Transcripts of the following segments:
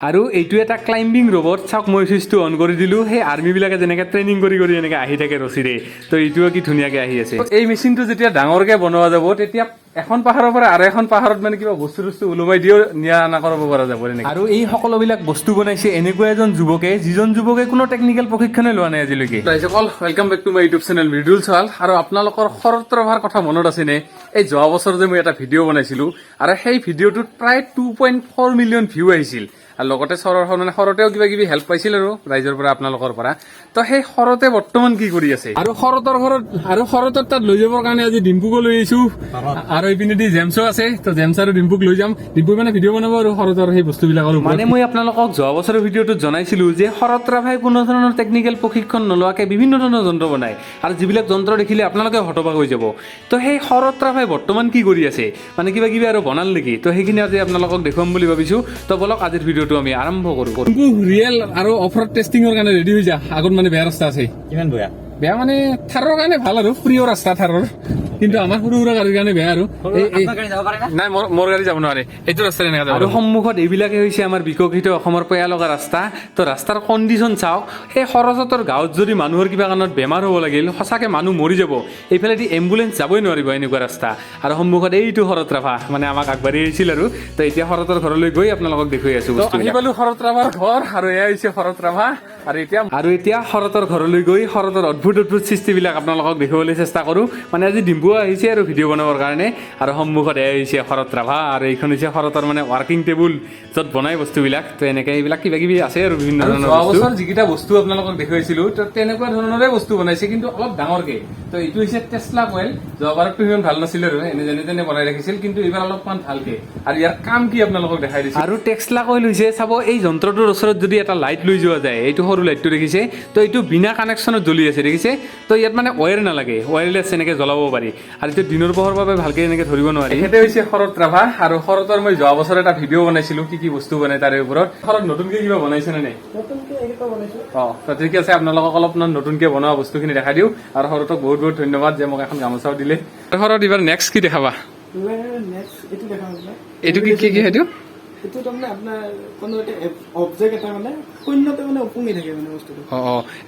আৰু এইটো এটা ক্লাইম্বিং ৰবট। চাওক, মই চুইচটো অন কৰি দিলোঁ। সেই আৰ্মিবিলাকে যেনেকৈ ট্ৰেইনিং কৰি কৰি এনেকৈ আহি থাকে ৰছীৰে, তো এইটোও কি ধুনীয়াকৈ আহি আছে। এই মেচিনটো যেতিয়া ডাঙৰকে বনোৱা যাব, তেতিয়া এখন পাহাৰৰ পৰা আৰু এখন পাহাৰত মানে কিবা বস্তু বস্তু ওলোমাই দিও নিয়া অনা কৰিব পৰা যাব তেনেকে। আৰু এই সকলোবিলাক বস্তু বনাইছে এনেকুৱা এজন যুৱকে, যিজন যুৱকে কোনো টেকনিকেল প্ৰশিক্ষণে লোৱা নাই আজিলৈকে। ৰাইজসকল, welcome back to my YouTube channel Mridul Chahal. আৰু আপোনালোকৰ শৰৎ ৰাভাৰ কথা মনত আছেনে? এই যোৱা বছৰ যে মই এটা ভিডিঅ' বনাইছিলো আৰু সেই ভিডিঅ'টোত প্ৰায় 2.4 মিলিয়ন ভিউ আহিছিল আৰু লগতে চৰৰ মানে শৰতেও কিবা কিবি হেল্প পাইছিল আৰু ৰাইজৰ পৰা, আপোনালোকৰ পৰা। তো সেই শৰতে বৰ্তমান কি কৰি আছে আৰু শৰতৰ ঘৰত আৰু শৰতৰ তাত লৈ যাবৰ কাৰণে আজি ডিম্পুকো লৈ আহিছো আৰু এইপিনেদি জেমছো আছে। তো জেমছ আৰু ডিম্পুক লৈ যাম। ডিম্পুই মানে ভিডিঅ' বনাব আৰু শৰতৰ সেই বস্তুবিলাকৰ ওপৰত। মানে মই আপোনালোকক যোৱা বছৰৰ ভিডিঅ'টোত জনাইছিলো যে শৰৎ ৰাভাই কোনো ধৰণৰ টেকনিকেল প্ৰশিক্ষণ নোলোৱাকৈ বিভিন্ন ধৰণৰ যন্ত্ৰ বনায় আৰু যিবিলাক যন্ত্ৰ দেখিলে আপোনালোকে হতবাক হৈ যাব। তো সেই শৰৎ ৰাভাই বৰ্তমান কি কৰি আছে, মানে কিবা কিবি আৰু বনাল নেকি, তো সেইখিনি আজি আপোনালোকক দেখুৱাম বুলি ভাবিছোঁ। তো বলক, আজিৰ ভিডিঅ'টো আমি আৰম্ভ কৰোঁ। ডিম্পু, ৰিয়েল আৰু অফ ৰোড টেষ্টিঙৰ কাৰণে ৰেডি হৈ যা। আগত মানে বেয়া ৰাস্তা আছে। কিমান বেয়া? বেয়া মানে থাৰৰ কাৰণে ভাল আৰু প্ৰিয় ৰাস্তা থাৰৰ, কিন্তু আমাৰ সৰু সুৰা গাড়ীৰ কাৰণে বেয়া আৰু আপোনাৰ গাড়ী যাব পাৰে না? নাই, মোৰ গাড়ী যাব নোৱাৰে। এইটো ৰাস্তাৰে এনেকা যাব। আৰু সন্মুখত এইবিলাকে হৈছে আমাৰ বিকশিত অসমৰ পয়া লগা ৰাস্তা। তো ৰাস্তাৰ কণ্ডিশ্যন চাওক। সেই সৰস্বতৰ গাঁৱত যদি মানুহৰ কিবা কাৰণত বেমাৰ হ'ব লাগিল, সঁচাকৈ মানুহ মৰি যাব। এইফালেদি এম্বুলেঞ্চ যাবই নোৱাৰিব, এনেকুৱা ৰাস্তা। আৰু সন্মুখত এইটো শৰৎ ৰাভা মানে আমাক আগবাঢ়ি আহিছিল। আৰু তো এতিয়া শৰতৰ ঘৰলৈ গৈ আপোনালোকক দেখুৱাই আছোঁ তো আহি বস্তুবিলাক। পালো শৰৎ ৰাভাৰ ঘৰ আৰু এয়া হৈছে শৰৎ ৰাভা আৰু এতিয়া আৰু এতিয়া শৰতৰ ঘৰলৈ গৈ শৰতৰ অদ্ভুত অদ্ভুত সৃষ্টিবিলাক আপোনালোকক দেখুৱাবলৈ চেষ্টা কৰোঁ। মানে আজি ডিম্পুও আহিছে আৰু ভিডিঅ' বনাবৰ কাৰণে। আৰু সন্মুখত এয়া হৈছে শৰৎ ৰাভা আৰু এইখন হৈছে শৰতৰ মানে ৱৰ্কিং টেবুল, য'ত বনাই বস্তুবিলাক। তো এনেকৈ এইবিলাক কিবা কিবি আছে আৰু বিভিন্ন আৰু ধৰণৰ যোৱা বস্তু। বছৰ যিকেইটা বস্তু আপোনালোকক দেখুৱাইছিলো, তো তেনেকুৱা ধৰণৰে বস্তু বনাইছে, কিন্তু অলপ ডাঙৰকে। তো এইটো হৈছে টেচলা কইল। যোৱাবাৰতো সিমান ভাল নাছিলে আৰু এনে যেনে তেনে বনাই ৰাখিছিল, কিন্তু এইবাৰ অলপমান ভালকে। আৰু ইয়াৰ কাম কি আপোনালোকক দেখাই দিছো। আৰু টেক্সলা কইল হৈছে, চাব, এই যন্ত্ৰটোৰ ওচৰত যদি এটা লাইট লৈ যোৱা যায়, এইটো সৰু লাইটটো দেখিছে? তো এইটো বিনা কানেকশ্যনত জ্বলি আছে, দেখিছে? তো ইয়াত মানে ৱায়াৰ নালাগে, ৱায়াৰলেছ এনেকৈ জ্বলাব পাৰি। আৰু এইটো দিনৰ পোহৰ বাবে ভালকে এনেকৈ ধৰিব নোৱাৰি। এখেতে হৈছে শৰৎ ৰাভা আৰু শৰতৰ মই যোৱা বছৰ এটা ভিডিঅ' বনাইছিলো কি কি বস্তু বনাই তাৰে ওপৰত। শৰৎ, নতুনকে কিবা বনাইছে নে নাই? নতুনকে এইকেইটা বনাইছো। অ, তো ঠিক আছে, আপোনালোকক অলপমান নতুনকে বনোৱা বস্তুখিনি দেখাই দিওঁ। আৰু শৰতক বহুত বহুত ধন্যবাদ যে মোক এখন গামোচাও দিলে। আৰু শৰৎ, এইবাৰ নেক্সট কি দেখাবা? নেক্সট এইটো দেখাম আপোনাক। এইটো কি কি কি সেইটো? এইটো তাৰমানে আপোনাৰ কোনো এটা অবজেক্ট এটা মানে শূন্যতে মানে ওপঙি থাকে মানে বস্তুটো। অ,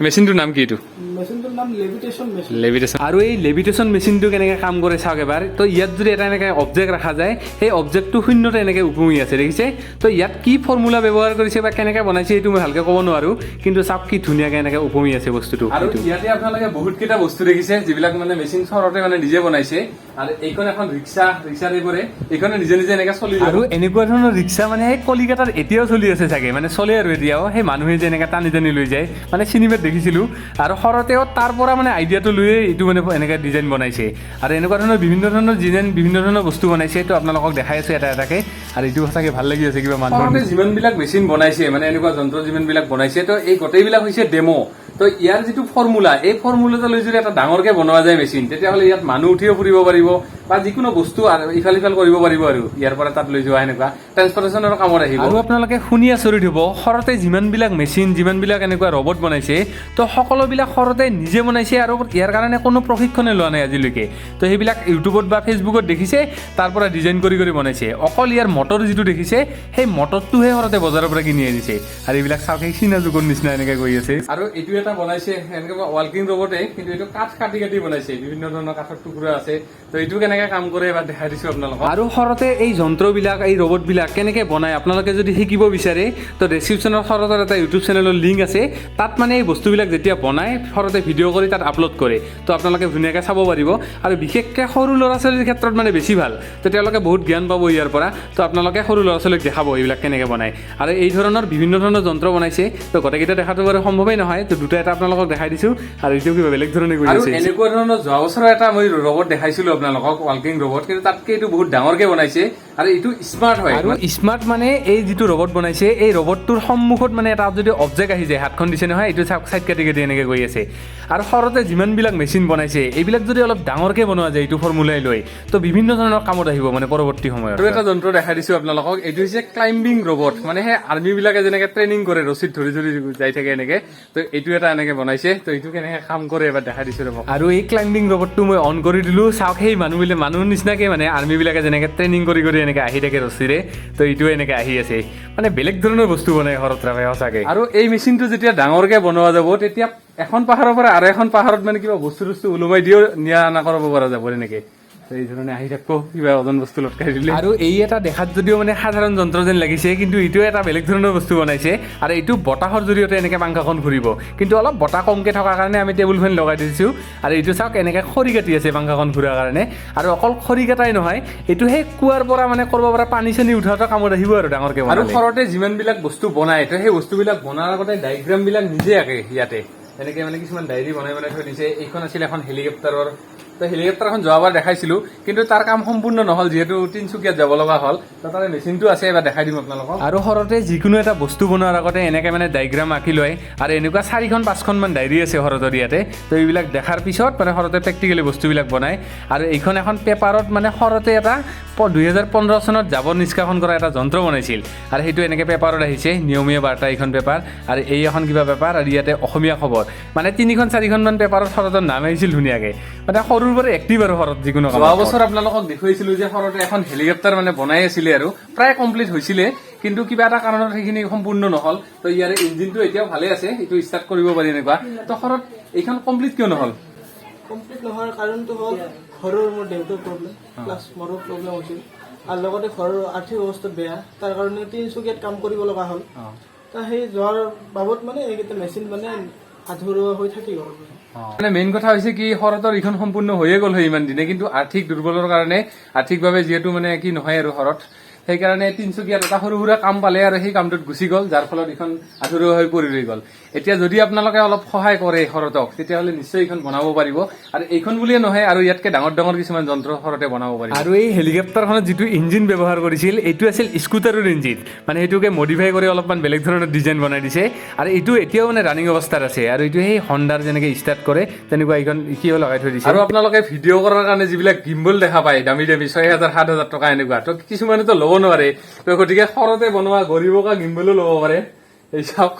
মেচিনটোৰ নাম কি এইটো? মেচিনটোৰ নাম লেভিটেশ্যন মেচিন। লেভিটেশ্যন। আৰু এই লেভিটেশ্যন মেচিনটো কেনেকৈ কাম কৰে চাওক এবাৰ। তো ইয়াত যদি এটা এনেকৈ অবজেক্ট ৰখা যায়, সেই অবজেক্টটো শূন্যতে এনেকৈ উপঙি আছে, দেখিছে? তো ইয়াত কি ফৰ্মুলা ব্যৱহাৰ কৰিছে বা কেনেকৈ বনাইছে, সেইটো মই ভালকৈ ক'ব নোৱাৰোঁ, কিন্তু চাওক কি ধুনীয়াকৈ এনেকৈ উপঙি আছে বস্তুটো। আৰু এইটো। ইয়াতে আপোনালোকে বহুত কেইটা বস্তু দেখিছে, যিবিলাক মানে মেচিন চৰতে মানে নিজে বনাইছে। আৰু এইখন এখন ৰিক্সা, ৰিক্সা টাইপৰে, এইখনে নিজে নিজে এনেকে চলি যাব। আৰু এনেকুৱা ধৰণৰ ৰিক্সা মানে সেই কলিকতাত এতিয়াও চলি আছে চাগে, মানে চলে আৰু এতিয়াও। সেই মানুহে যে এনেকৈ টানি টানি লৈ যায়, মানে চিনেমাত দেখিছিলোঁ। আৰু শৰতেও তাৰ পৰা মানে আইডিয়াটো লৈয়ে এইটো মানে এনেকৈ ডিজাইন বনাইছে। আৰু এনেকুৱা ধৰণৰ বিভিন্ন ধৰণৰ ডিজাইন, বিভিন্ন ধৰণৰ বস্তু বনাইছে। এইটো আপোনালোকক দেখাই আছোঁ এটা এটাকে। আৰু এইটো সঁচাকৈ ভাল লাগি আছে কিবা মানুহৰ। শৰতে যিমানবিলাক মেচিন বনাইছে, মানে এনেকুৱা যন্ত্ৰ যিমানবিলাক বনাইছে, তো এই গোটেইবিলাক হৈছে ডেমো। তো ইয়াৰ যিটো ফৰ্মুলা, এই ফৰ্মুলাটো লৈ যদি এটা ডাঙৰকে বনোৱা যায় মেচিন, তেতিয়াহ'লে ইয়াত মানুহ উঠিও ফুৰিব পাৰিব বা যিকোনো বস্তু আৰু ইফাল সিফাল কৰিব পাৰিব আৰু ইয়াৰ পৰা তাত লৈ যোৱা, সেনেকুৱা ট্ৰেন্সপৰ্টেশ্যনৰ কামত আহিব। আৰু আপোনালোকে শুনি আচৰিত হ'ব, শৰতে যিমানবিলাক মেচিন, যিমানবিলাক এনেকুৱা ৰবট বনাইছে, তো সকলোবিলাক শৰতে নিজে বনাইছে আৰু ইয়াৰ কাৰণে কোনো প্ৰশিক্ষণে লোৱা নাই আজিলৈকে। তো সেইবিলাক ইউটিউবত বা ফেচবুকত দেখিছে, তাৰ পৰা ডিজাইন কৰি কৰি বনাইছে। অকল ইয়াৰ মটৰ যিটো দেখিছে, সেই মটৰটোহে শৰতে বজাৰৰ পৰা কিনি আনিছে। আৰু এইবিলাক চাওক, সেই চীনা যুগৰ নিচিনা এনেকৈ গৈ আছে। আৰু এইটো এটা বনাইছে এনেকে ৱাকিং ৰবটে, কিন্তু এইটো কাঠ কাটি কাটি বনাইছে, বিভিন্ন ধৰণৰ কাঠৰ টুকুৰা আছে। তো এইটো কেনেকে কাম কৰে এবাৰ দেখাই দিছো আপোনালোকক। আৰু শৰতে এই যন্ত্ৰবিলাক, এই ৰবটবিলাক কেনেকৈ বনায়, আপোনালোকে যদি শিকিব বিচাৰে, তো ডেছক্ৰিপশ্যনত শৰতৰ এটা ইউটিউব চেনেলৰ লিংক আছে। তাত মানে এই বস্তুবিলাক যেতিয়া বনায়, শৰতে ভিডিঅ' কৰি তাত আপলোড কৰে। তো আপোনালোকে ধুনীয়াকৈ চাব পাৰিব। আৰু বিশেষকৈ সৰু ল'ৰা ছোৱালীৰ ক্ষেত্ৰত মানে বেছি ভাল। তো তেওঁলোকে বহুত জ্ঞান পাব ইয়াৰ পৰা। তো আপোনালোকে সৰু ল'ৰা ছোৱালীক দেখাব এইবিলাক কেনেকৈ বনায়। আৰু এই ধৰণৰ বিভিন্ন ধৰণৰ যন্ত্ৰ বনাইছে। তো গোটেইকেইটা দেখাটো বাৰু সম্ভৱেই নহয়, তো দুটা এটা আপোনালোকক দেখাই দিছোঁ। আৰু এইটো কিবা বেলেগ ধৰণে কৰি আৰু আছে। এনেকুৱা ধৰণৰ যোৱা বছৰৰ এটা মই ৰবট দেখাইছিলো আপোনালোকক, ৱাকিং ৰবট, কিন্তু তাতকে এইটো বহুত ডাঙৰকে বনাইছে আৰু এইটো স্মাৰ্ট হয়। আৰু স্মাৰ্ট মানে এই যিটো ৰবট বনাইছে, এই ৰবটটোৰ সন্মুখত মানে এটা যদি অবজেক্ট আহি যায়, হাতখন দিছে নহয়, এইটো চাওক, চাইড কাটি কাটি এনেকৈ গৈ আছে। আৰু শৰতে যিমানবিলাক মেচিন বনাইছে, এইবিলাক যদি অলপ ডাঙৰকৈ বনোৱা যায় এইটো ফৰ্মুলাই লৈ, তো বিভিন্ন ধৰণৰ কামত আহিব মানে পৰৱৰ্তী সময়ত। আৰু এটা যন্ত্ৰ দেখাই দিছো আপোনালোকক। এইটো হৈছে ক্লাইম্বিং ৰবট, মানে সেই আৰ্মি বিলাকে যেনেকে ট্ৰেইনিং কৰে, ৰছীত ধৰি ধৰি যাই থাকে এনেকে, তো এইটো এটা এনেকে বনাইছে। তো এইটো কেনেকে কাম কৰে এবাৰ দেখাই দিছো ৰ'ব। আৰু এই ক্লাইম্বিং ৰবটটো মই অন কৰি দিলোঁ। চাওক, সেই মানুহবিলাক মানুহবিলাক মানুহৰ নিচিনাকৈ মানে আৰ্মিবিলাকে যেনেকৈ ট্ৰেইনিং কৰি কৰি এনেকৈ আহি থাকে ৰছীৰে, তো এইটোৱে এনেকৈ আহি আছে। মানে বেলেগ ধৰণৰ বস্তু বনায় শৰৎ ৰাভাই সঁচাকৈ। আৰু এই মেচিনটো যেতিয়া ডাঙৰকে বনোৱা যাব, তেতিয়া এখন পাহাৰৰ পৰা আৰু এখন পাহাৰত মানে কিবা বস্তু বস্তু ওলোমাই দিও নিয়া অনা কৰিব পৰা যাব তেনেকে। তো এই ধৰণে আহি থাকিব কিবা ওজন বস্তু লটকাই দিলে। আৰু এই এটা দেখাত যদিও মানে সাধাৰণ যন্ত্ৰ যেন লাগিছে, কিন্তু এইটো এটা বেলেগ ধৰণৰ বস্তু বনাইছে। আৰু এইটো বতাহৰ জৰিয়তে এনেকৈ পাংখাখন ঘূৰিব, কিন্তু অলপ বতাহ কমকৈ থকাৰ কাৰণে আমি টেবুল ফেন লগাই দিছোঁ। আৰু এইটো চাওক, এনেকৈ খৰি কাটি আছে পাংখাখন ঘূৰাৰ কাৰণে। আৰু অকল খৰি কটাই নহয়, এইটো সেই কুঁৱাৰ পৰা মানে ক'ৰবাৰ পৰা পানী চানী উঠাওঁতে কামত আহিব আৰু ডাঙৰকৈ আৰু বনালে। শৰতে যিমানবিলাক বস্তু বনায়, তো সেই বস্তুবিলাক বনাৰ আগতে ডায়েগ্ৰামবিলাক নিজে আঁকে ইয়াতে। এনেকে মানে কিছুমান ডায়েৰী বনাই বনাই থৈ দিছে। এইখন আছিল এখন হেলিকপ্টাৰৰ। তো হেলিকপ্টাৰখন যোৱাবাৰ দেখাইছিলো, কিন্তু তাৰ কাম সম্পূৰ্ণ নহ'ল, যিহেতু তিনিচুকীয়াত যাব লগা হ'ল। তো তাৰে মেচিনটো আছে, এবাৰ দেখাই দিম আপোনালোকক। আৰু শৰতে যিকোনো এটা বস্তু বনোৱাৰ আগতে এনেকৈ মানে ডায়েগ্ৰাম আঁকি লয়। আৰু এনেকুৱা চাৰিখন পাঁচখনমান ডায়েৰী আছে শৰতৰ ইয়াতে। তো এইবিলাক দেখাৰ পিছত মানে শৰতে প্ৰেক্টিকেলি বস্তুবিলাক বনায়। আৰু এইখন এখন পেপাৰত মানে শৰতে এটা 2015 চনত জাবৰ নিষ্কাশন কৰা এটা যন্ত্ৰ বনাইছিল। আৰু সেইটো এনেকৈ পেপাৰত আহিছে, নিয়মীয়া বাৰ্তা এইখন পেপাৰ, আৰু এই এখন কিবা পেপাৰ, আৰু ইয়াতে অসমীয়া খবৰ, মানে তিনিখন চাৰিখনমান পেপাৰত শৰতৰ নাম আহিছিল ধুনীয়াকৈ। মানে সৰুৰ পৰা এক্টিভ আৰু শৰৎ যিকোনো কামত। যোৱা বছৰ আপোনালোকক দেখুৱাইছিলো যে শৰতে এখন হেলিকপ্টাৰ মানে বনাই আছিলে আৰু প্ৰায় কমপ্লিট হৈছিলে, কিন্তু কিবা এটা কাৰণত সেইখিনি সম্পূৰ্ণ নহ'ল। তো ইয়াৰে ইঞ্জিনটো এতিয়াও ভালে আছে, এইটো ষ্টাৰ্ট কৰিব পাৰি এনেকুৱা। তো শৰৎ, এইখন কমপ্লিট কিয় নহ'ল? কমপ্লিট নোহোৱাৰ কাৰণটো হ'ল ঘৰৰ মোৰ দেউতাৰ প্ৰব্লেম, প্লাছ মোৰো প্ৰব্লেম হৈছিল, আৰু লগতে ঘৰৰ আৰ্থিক অৱস্থা বেয়া, তাৰ কাৰণে তিনিচুকীয়াত কাম কৰিব লগা হ'ল। তা সেই যোৱাৰ বাবদ মানে এইকেইটা মেচিন মানে আধৰুৱা হৈ থাকি গ'ল। মানে মেইন কথা হৈছে কি, শৰতৰ এইখন সম্পূৰ্ণ হৈয়ে গ'ল হয় ইমান দিনে, কিন্তু আৰ্থিক দুৰ্বলৰ কাৰণে, আৰ্থিকভাৱে যিহেতু মানে কি নহয় আৰু শৰৎ, সেইকাৰণে তিনিচুকীয়াত এটা সৰু সুৰা কাম পালে আৰু সেই কামটোত গুচি গ'ল, যাৰ ফলত এইখন আধৰুৱা হৈ পৰি ৰৈ গ'ল। এতিয়া যদি আপোনালোকে অলপ সহায় কৰে শৰতক, তেতিয়াহ'লে নিশ্চয় এইখন বনাব পাৰিব। আৰু এইখন বুলিয়ে নহয়, আৰু ইয়াতকে ডাঙৰ ডাঙৰ কিছুমান যন্ত্ৰ শৰতে বনাব পাৰিব। আৰু এই হেলিকপ্টাৰখনত যিটো ইঞ্জিন ব্যৱহাৰ কৰিছিল, এইটো আছিল স্কুটাৰৰ ইঞ্জিন, মানে সেইটোকে মডিফাই কৰি অলপমান বেলেগ ধৰণৰ ডিজাইন বনাই দিছে। আৰু এইটো এতিয়াও মানে ৰানিং অৱস্থাত আছে। আৰু এইটো সেই হণ্ডাৰ যেনেকৈ ষ্টাৰ্ট কৰে তেনেকুৱা এইখন কিয় লগাই থৈ দিছে। আৰু আপোনালোকে ভিডিঅ' কৰাৰ কাৰণে যিবিলাক গিম্বল দেখা পায়, দামী দামী 6000 7000 টকা এনেকুৱা, তো কিছুমানেতো ল'ব নোৱাৰে। তো গতিকে শৰতে বনোৱা গৰিবকা গিম্বলো ল'ব পাৰে। এই চাওক,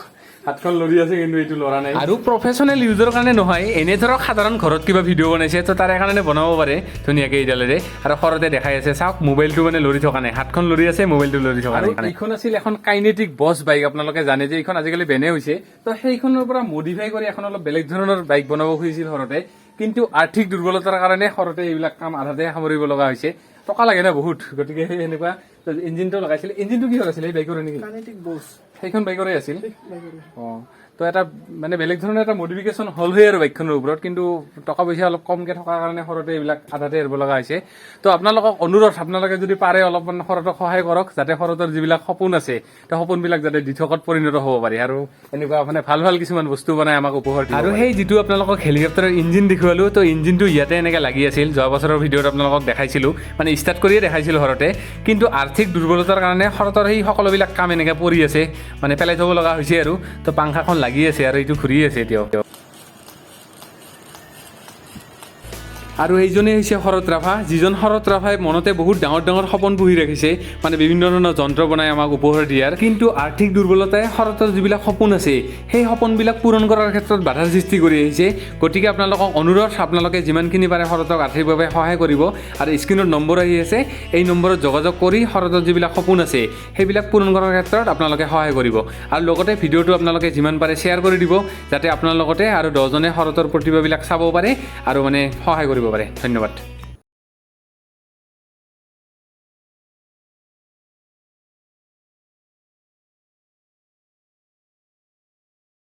হাতখন লৰি আছে, কিন্তু এইটো লৰা নাই। আৰু প্ৰফেচনেল ইউজৰ কাৰণে নহয়, এনে ধৰক সাধাৰণ ঘৰত কিবা ভিডিঅ' বনাইছে, তো তাৰে কাৰণে বনাব পাৰে ধুনীয়াকৈ এইডালেৰে। আৰু শৰতে দেখাই আছে, চাওক, মোবাইলটো মানে লৰি থকা নাই, হাতখন লৰি আছে, মোবাইলটো লৰি থকা আৰু নাই। এইখন আছিল এখন কাইনেটিক বছ বাইক। আপোনালোকে জানে যে এইখন আজিকালি বেনে হৈছে। তো সেইখনৰ পৰা মডিফাই কৰি এখন অলপ বেলেগ ধৰণৰ বাইক বনাব খুজিছিল শৰতে, কিন্তু আৰ্থিক দুৰ্বলতাৰ কাৰণে শৰতে এইবিলাক কাম আধাতে সামৰিব লগা হৈছে। টকা লাগে না বহুত, গতিকে সেই সেনেকুৱা ইঞ্জিনটো লগাইছিল। ইঞ্জিনটো কিহৰ আছিল? এই বাইকৰে নেকি? কাইনেটিক বছ। সেইখন বাইকৰে আছিল। তো এটা মানে বেলেগ ধৰণৰ এটা মডিফিকেশ্যন হ'ল হৈ আৰু বাইকখনৰ ওপৰত, কিন্তু টকা পইচা অলপ কমকে থকাৰ কাৰণে শৰতে এইবিলাক আধাতে এৰিব লগা হৈছে। তো আপোনালোকক অনুৰোধ, আপোনালোকে যদি পাৰে অলপমান শৰতক সহায় কৰক, যাতে শৰতৰ যিবিলাক সপোন আছে, তো সপোনবিলাক যাতে দিঠকত পৰিণত হ'ব পাৰে আৰু এনেকুৱা মানে ভাল ভাল কিছুমান বস্তু বনাই আমাক উপহাৰ দিব আৰু পাৰে। সেই যিটো আপোনালোকক হেলিকপ্টাৰৰ ইঞ্জিন দেখুৱালোঁ, তো ইঞ্জিনটো ইয়াতে এনেকৈ লাগি আছিল। যোৱা বছৰৰ ভিডিঅ'ত আপোনালোকক দেখাইছিলোঁ, মানে ষ্টাৰ্ট কৰিয়ে দেখাইছিলোঁ শৰতে। কিন্তু আৰ্থিক দুৰ্বলতাৰ কাৰণে শৰতৰ সেই সকলোবিলাক কাম এনেকৈ পৰি আছে, মানে পেলাই থ'ব লগা হৈছে। আৰু তো পাংখাখন লাগি আছে আৰু এইটো ঘূৰি আছে এতিয়াও। আৰু এইজনেই হৈছে শৰৎ ৰাভা, যিজন শৰৎ ৰাভাই মনতে বহুত ডাঙৰ ডাঙৰ সপোন পুহি ৰাখিছে, মানে বিভিন্ন ধৰণৰ যন্ত্ৰ বনাই আমাক উপহাৰ দিয়াৰ। কিন্তু আৰ্থিক দুৰ্বলতাই শৰতৰ যিবিলাক সপোন আছে, সেই সপোনবিলাক পূৰণ কৰাৰ ক্ষেত্ৰত বাধাৰ সৃষ্টি কৰি আহিছে। গতিকে আপোনালোকক অনুৰোধ, আপোনালোকে যিমানখিনি পাৰে শৰতক আৰ্থিকভাৱে সহায় কৰিব। আৰু স্ক্ৰীণত নম্বৰ আহি আছে, এই নম্বৰত যোগাযোগ কৰি শৰতৰ যিবিলাক সপোন আছে সেইবিলাক পূৰণ কৰাৰ ক্ষেত্ৰত আপোনালোকে সহায় কৰিব। আৰু লগতে ভিডিঅ'টো আপোনালোকে যিমান পাৰে শ্বেয়াৰ কৰি দিব, যাতে আপোনাৰ লগতে আৰু 10জনে শৰতৰ প্ৰতিভাবিলাক চাব পাৰে আৰু মানে সহায় কৰিব পাৰে। ধন্যবাদ।